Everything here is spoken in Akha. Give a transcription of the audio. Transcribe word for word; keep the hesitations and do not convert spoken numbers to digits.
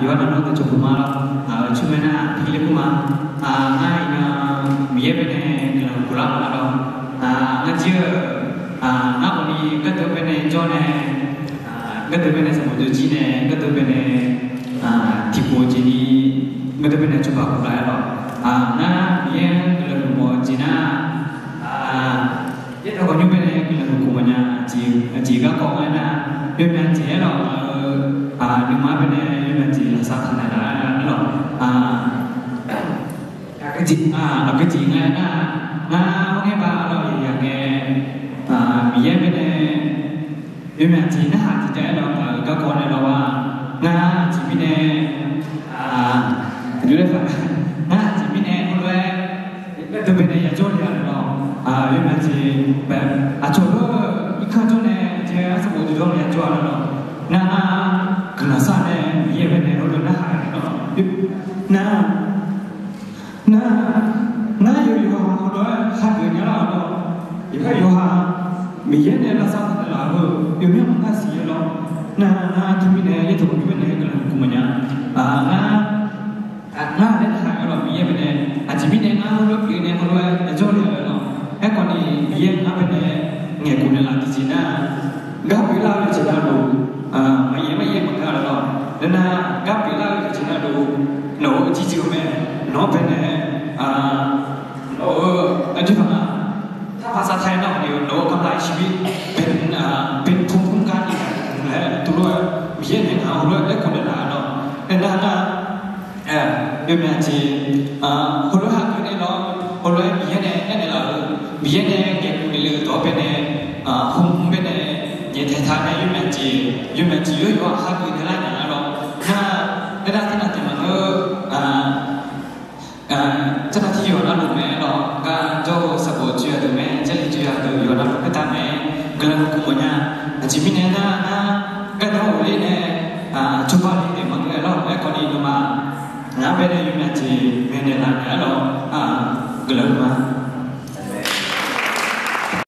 Yawqha navluf-anr dawqcawq puq ma lawr. Aqcawq mae nar-aq, pi le kur ma. Ngar iqnan Miqyaer baenae guiqlanq guiqlar ma lawr. Ngar jir-eu, ngar khawfni gardeuv baenae jawr nae, gardeuv baenae sanqbof deuv jir nae, gardeuv baenae tiqpov jeq ni, gardeuv baenae cawba puq lar-aer lawr. Ngar Miqyaer-anr guiqlanq mawf-eu jeq nar, yaerdawq ghawqnymr baenae guiqlanq mawf-eu aqjeq, aqjeq garkawv nga nar, yawmyaq jeq-aer lawr, ngaq-euq nuima baenae yawmyaq jeq lafsar taq naeqlaf-aer lawr. Aqgeujeq nga-aer nar, ngar hawr ngae ba lawr, yaq yaq ngae, Miqyaer baenae yawmyaq jeq narhaq tiqdaev-aer lawr, ngaq-euq garkawv nae lawr-aq, ngar aqjeq mirnae, ngar aqjeq mirnae heulof-aer gardeuv baenae yajawr le-a lawr. Yawmyaq jeq, aqcawq lawr-eu irkanr jawr nae jeq-aer sanqbof deuv jawr nae yajawr-a lawr. Nar ngar guiqlanq sar nae Miqyaer baenae heulof narhaq-a lawr. Nar, nar, ngar yawqha heulof-aer hageuf nya lar-euq lawr. Yawqha, yawqha Miqyaer nae lavsav taq naeqlaf-eu yawmyaq maqngeur siq-aer lawr. Nar, ngar teumirnae yaerdawq ghawqnymr baenae guiqlanq mawf-eu nya. Ngar, ngar laer narhaq-aer lawr, Miqyaer baenae aqjeq mirnae ngar heulof-aer pyeuf nae heulof-aer yajawr le-a lawr. Aerkhawfni Miqyaer ngar baenae ngaeqkhof naeqlaf tiqjeq nar, gar pyeuflar-eu jeq navluf, maqyaef maqyaef maqngeur-a lawr. Nar nar, gar pyeuflar-eu jeq navluf, nawq-euq jirjeuq mae, nawq-anr baenae, nawq-euq aqjeq paq nga, taqpaq sar tae nar-awq ni, nawq-euq kamqlaq-iq shiqbir, เป็นภูมิคุ้มกัน laer tuvlof-aer Miqyaer nae ngaq heulof-aer aerkhof naeqlaf-a lawr. Nar nar, yawmyaq jeq, heulof-aer hageuf nae lawr, heulof-aer Miqyaer nae aernaeq laf-euq, Miqyaer nae ngaeqkhof naeqle-eu dawq baenae, hmq baenae nyaeftaeq taq nae yawmyaq jeq, yawmyaq jeq yawr yawr-aq hageuf naeqlar nya-a lawr. Nar, aernar teunav taef maqngeur, Jarlif tir yawqha navluf mae lawr, gar jawr-eu sanqbof joe-a deuq mae, Jarlif joe-a deuq yawqha navluf khoertav mae, guiqlanq mawf-eu nya. Aqjeq mirnae nar, ngar gardanr ghofler nae, cawba le naeq maqngeur-a lawr. Aerkhawfni nuima, ngar baenae yawmyaq jeq maeqnaeq laf naeq-a lawr, guiqlanq nuima.